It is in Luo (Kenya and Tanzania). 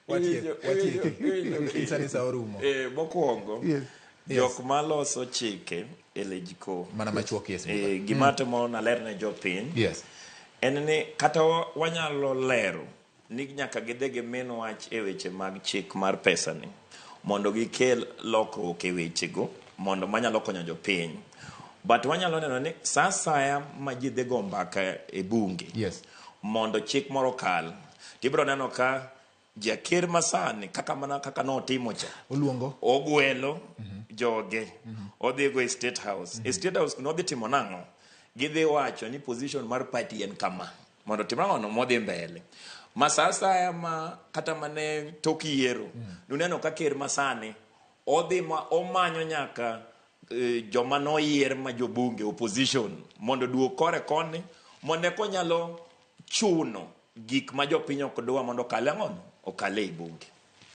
Watiek, Iwinjo- watiek. iwinjo- Sani sa orumo. Eh, mokwongo Yes. jok maloso chike e LegCo Mana machuok yes. eh, gima temo naler ne jopiny Yes. en ni kata wanyalo lero ni nyaka gidhi gimin wach e weche mag chik mar pesa ni mondo gikel lokruok e wechego mondo manyalo konyo jopiny but wanyalo neno ni sa asaya ma ji dhi go mbaka e bunge Yes. mondo chik moro kal tibiro neno ka jaker masani kaka mana kaka notimo cha Oluongo. ogwelo joge odhi go e state house e state house kuno odhi timo nang'o gidhi wacho ni position mar party en kama mondo tim ang'o no modhi mbele ma sa asaya ma kata mane tok yiero nuneno ka ker masani odhi ma omanyo nyaka eh, joma noyier ma jobunge opposition mondo duog kore koni mondo eka onyalo chuno gik ma jopiny ok dwa mondo okal ang'ono okal ei bunge.